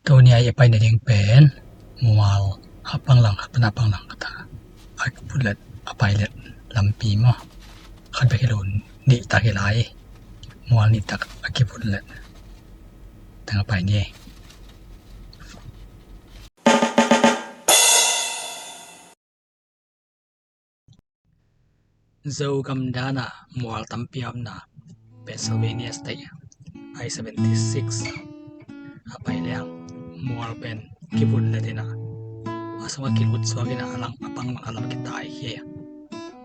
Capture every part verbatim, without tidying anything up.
Tuni a i pai nading pen mual khat panglang khat pana panglang khat a kiput let a pai let lampi maw? Khat bek hi lo, nih tak hi lai. Mual nih tak a kiput let teng a pai ni. Zogam dan a mual tampi a omna Pennsylvania State I seventy six a pai leng mual pen kivut let in a, a sungah kilut suak in a, a lang a pang a lam kitai hi.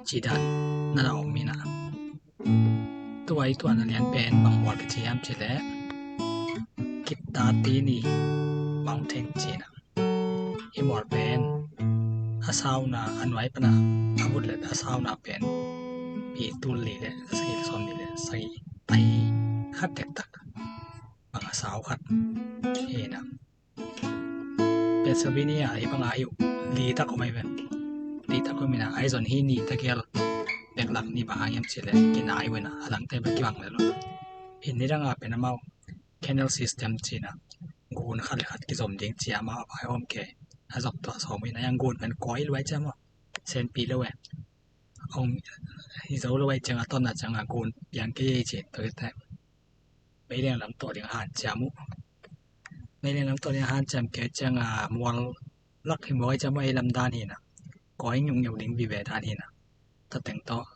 Ci dan na na om in a, tua i tuahna lian pen bang mual kici hiam cih leh Kittatinny Mountain ci in a. Hih mual pen a sauna, a nuai pana a vut let a sauna pen pi tul li le sagih le sawm li le sagih tai khat dektak bang a sau khat hi in a. Pennsylvania hih bang a hi uh, li tak om ahi ve. Li tak om in a, ahi zong hih ni tak gel bek lak ni bang hang hiam cih leh kinai uh in a, a langte bek kibang lel uh. Hih ni dang a pen amau canal system ci in a, gun khat le khat kizom ding ci a, amau a vai hawm kei a zop tuah sawm in a, yang gun pen kawi luai ciam maw, senpi lo e. Hong hi zo lo ai ciang a, tonna ciang a gun piang kei ci, tua khit teh meileng lam tawh ding a hanciam uh. Meileng lam tawh ding a hanciam kei ciang a, mual lak hi mawk ai ciam maw, ei lam dan hi in a, kawi ngiungiu ding vive dan hi in a, tua teng tawh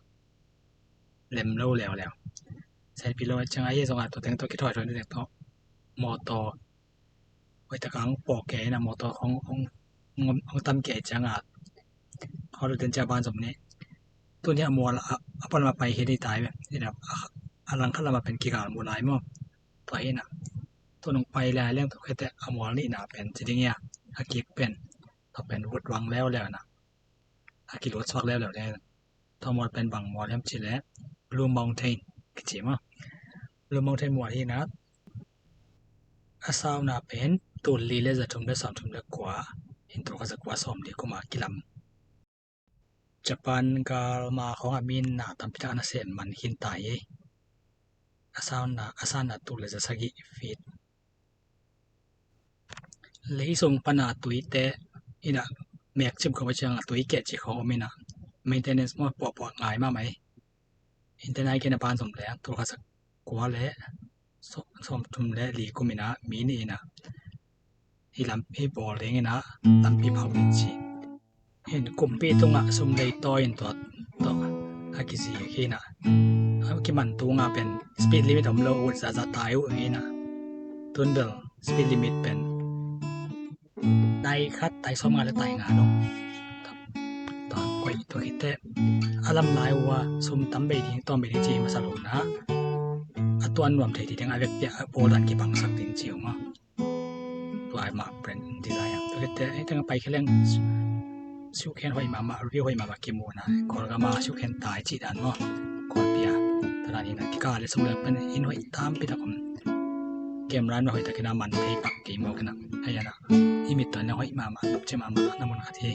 lem lo leuleu. Senpi lo ai ciang a, ei zong a tua teng tawh kithawi thawi na teng tawh mawtaw hoih tak a hong pawh kei in a, mawtaw hong, hong, hong, hong tam kei ciang a, hong luten ciang a ban zom ni. Tuni a mual a, a pan lam a pai hi ni tai ve. Ni na, a, a lang khat lam a pen kigal mu lai maw. Tua hi in a, tun hong pai lai leng tua khit teh a mual nihna pen ci ding hi a, a kik pen, tua pen vut vang leuleu in a, a kilut suak leuleu le. Tua mual pen bang mual hiam cih leh Blue Mountain kici maw. Blue Mountain mual hi in a, a sauna pen tul li le za thum le sawm thum le kua, in tul khat za kua sawm li kum a kilam. Japan galma khawng a min na tampi tak a nasem man khin ta hi. A sauna, a sauna tul le za sagih feet. Lei sung pana tuite in a, mek cim khawng a ciang a tui keh ci khawng om in a, maintenance maw, puahpuah ngai mahmah hi. Hih teh nai kei na ban zom leh tul khat za kua le sawm, sawm thum le li kum in a, mi nih in a, hih lam, hih bawl ding in a, lampi phau ding ci. Hih kumpi tungah sum lei tawi in tua tawh a kizi hi in a, a kiman tungah pen speed limit om lo uh, za za tai uh hi in a. Tun bel speed limit pen tai khat, tai sawm nga le tai nga dong. Tua koih tua khit teh a lam lai uh a sum tam bei ding, tawm bei ding ci hi masa lo in a, a tuan nuam thei ding a vekpi a bawl dan kibangsak ding ci uh maw. Tua mah brand design a. Tua khit teh hih teng a pai kei leng siuhkhen hoih mahmah, review hoih mahmah kimu in a, Kawlgam a siuhkhen tai cih dan maw, Kawlpi a. Tua dan hi in a, kikal le sung le pen inn hoih tampi tak om. Camera in hoih tak in a man thei pak kei mawk in a, hih in a, i mit tawh in a hoih mahmah, nopci mahmah na mun khat hi.